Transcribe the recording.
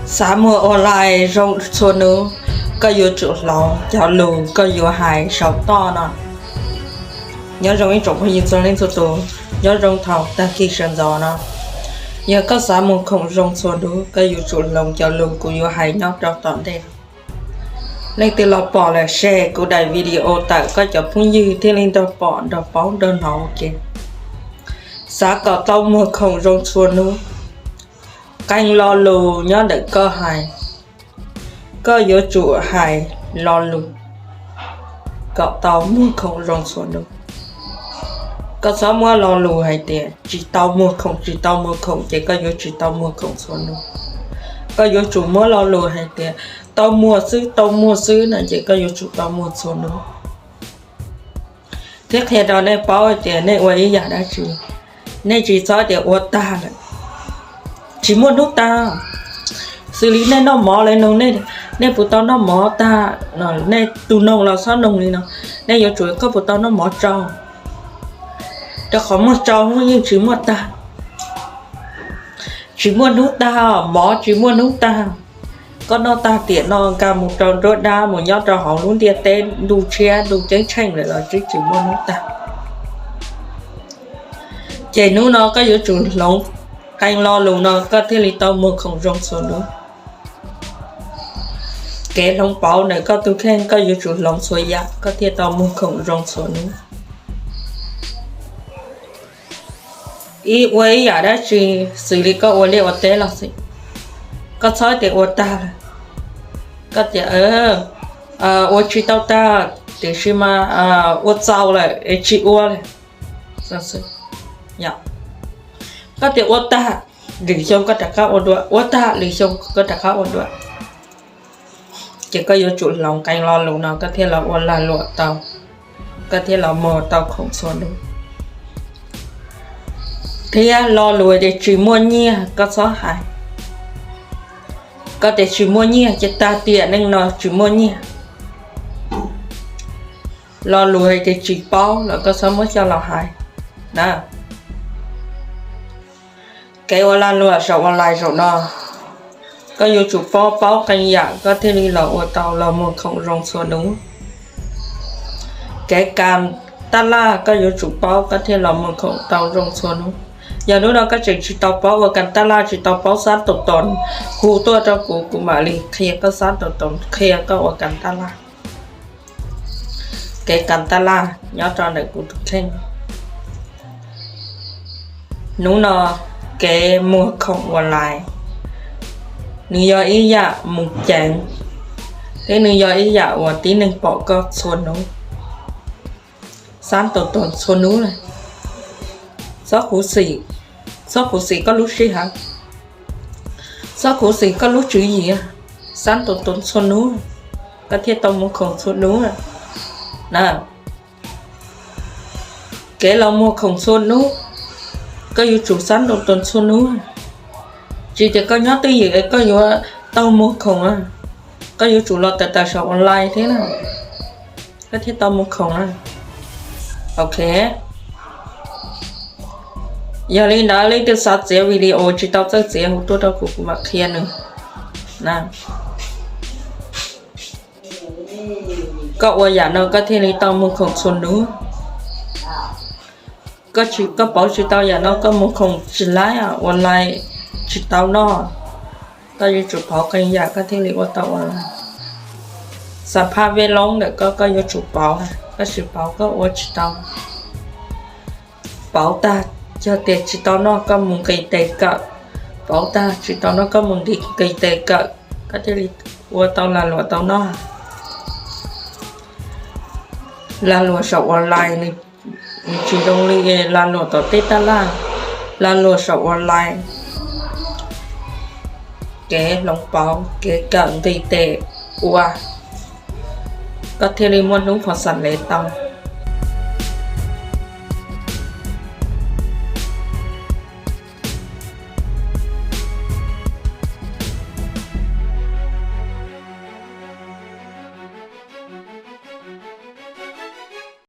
Xav muag online zoo txhua hnub, koj yuav tsum hloov cov lus koj yuav hais saum toj no. Nyob zoo ib tsoom phooj ywg txhua leej txhua tus, nyob zoo thaum tag kis sawv ntxov no. Yog koj xav muag khoom zoo txhua hnub, koj yuav tsum hloov cov lus kuv yuav hais nyob rau tom ntej. Leej twg los pom lawm share kuv daim video tawm koj cov phooj ywg thiaj li nrog pom nrog paub nrog hnov ua ke. Xav kom tau muag khoom zoo txhua hnub, qee lo lus nyob ntawm koj hais, koj yuav tsum hais lo lus kom tau muag khoom zoo txhua hnub. Koj txhob muab lo lus hais tias tsis tau muag khoom, tsis tau muag khoom ces koj yuav tsis tau muag khoom txhua hnub. Koj yuav tsum muab lo lus hais tias tau muag xwb, tau muag xwb no ces koj yuav tsum tau muag txhua hnub. Thiab qhia rau nej paub hais tias nej ua ib yam dab tsi, nej tsis txhob tias ua tag lawm, tsis muaj hnub tag. Xws li nej noj mov lawv nug nej, nej puas tau noj mov tag, nej tus noog los txhob noog li no, nej yuav tsum koj puas tau noj mov tsau, rau qhov muag tsau yeej tsis muaj tag. Tsis muaj hnub tag, mov tsis muaj hnub tag. Koj noj tag tiam no nkag mus rau nruab dab mus nyob rau hauv lub ntiaj teb ntuj tshiab ntuj ceeb tsheej lawm los twb tsis muaj hnub tag. Ces hnub no koj yuav tsum hloov qee lo lus no koj thiaj li tau muag khoom zoo txhua hnub. Kev hloov pauv ntawm koj tus kheej koj yuav tsum hloov txhua yam koj thiaj tau muag khoom zoo txhua hnub. Ib ua ib yam dab tsi, xws li koj ua liaj ua teb los xij, koj txhob tias ua tag lawm, koj tias ua tsis tau tag, tiam sis mas ua txaus lawm es tsis ua lawm. Koj tias ua tag, lwm xyoo koj rov qab ua dua, ua tag lwm xyoo koj rov qab ua dua. Ces koj yuav tsum hloov qee lo lus no koj thiaj los ua lag luam tau, koj thiaj los muag tau khoom txhua hnub. Thiab lo lus tias tsis muaj nyiaj koj txhob hais. Koj tias tsis muaj nyiaj ces tag tiam neej no tsis muaj nyiaj. Lo lus hais tias tsis paub los koj txhob muab coj los hais na. Kev ua lag luam saum online zaum no, koj yuav tsum paub paub qee yam koj thiaj li los ua tau los muag khoom zoo txhua hnub. Kev kam tab laj koj yuav tsum paub koj thiaj los muag khoom tau zoo txhua hnub. Yog hnub no koj tseem tsis tau paub ua kam tab laj, tsis tau paub xab tau toos, hu tuaj rau kuv, kuv mam li qhia koj xab tau toos, qhia koj ua kam tab laj. Kev kam tab laj nyob rau ntawm kuv tus kheej. Hnub no kev muag khoom online, nws yog ib yam mus ceev, thiab nws yog ib yam uas tib neeg pom koj txhua hnub, xab tau toos txhua hnub lawm. Txhob khuv xim, txhob khuv xim koj lub sij hawm, txhob khuv xim koj lub tswv yim, xab tau toos txhua hnub, koj thiaj tau muag khoom txhua hnub na. Kev los muag khoom txhua hnub, koj yuav tsum xab tau toos txhua hnub. Tsis tias koj nyob twj ywm es koj yuav tau muag khoom, koj yuav tsum los tawm tawm saum online thiab na, koj thiaj tau muag khoom na. Ok, yog li ntawd leej twg xav txiav video tsis tau txawj txiav hu tuaj rau kuv, kuv mam qhia nws. Koj ua yam no koj thiaj li tau muag khoom txhua hnub. Koj tsis, koj pauv tsis tau yam no koj muag khoom tsis laib, online tsis tau noj. Koj yuav tsum pauv qee yam koj thiaj li ua tau online. Xam phaj vej loob ntawm koj, koj yuav tsum pauv, koj tsis pauv koj ua tsis tau. Pauv tag, yog tias tsis tau noj koj mus nqis tes kawm, pauv tag tsis tau noj koj mus nqis tes kawm, koj thiaj li ua tau lag luam tau noj. Lag luam saum online nws tsis zoo li lag luam tom tej tab laj, lag luam saum online, kev hloov pauv, kev kawm nqis tes ua, koj thiaj li muaj hnub pom xam lev tau.